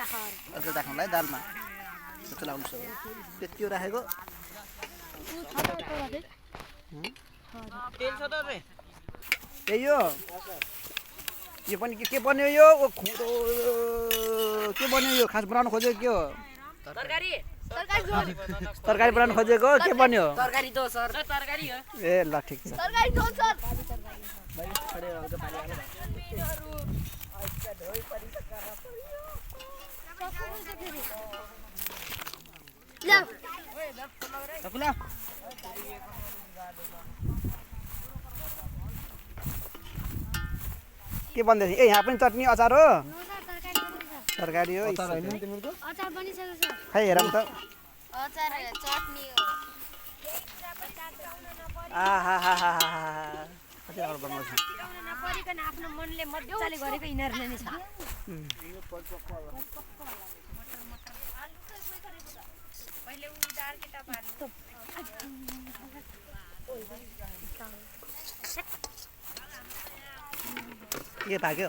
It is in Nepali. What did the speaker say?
अर्को राख्नुलाई दालमा चलाउनु सक्यो त्यति हो राखेको त्यही हो यो पनि के बन्यो यो के बन्यो यो खास बनाउनु खोजेको के हो तरकारी बनाउनु खोजेको के बन्यो तरकारी दो सर तरकारी हो ए ल ठिक छ तरकारी दो सर के भन्दै ए यहाँ पनि चटनी अचार हो तरकारी हो अचार बनिसक्यो सर खै हेरौँ त अचार चटनी हो आहा कति राम्रो बनाउँछ नपरिकन आफ्नो मनले मजाले गरेको यिनीहरूले नै छ के भाग्यो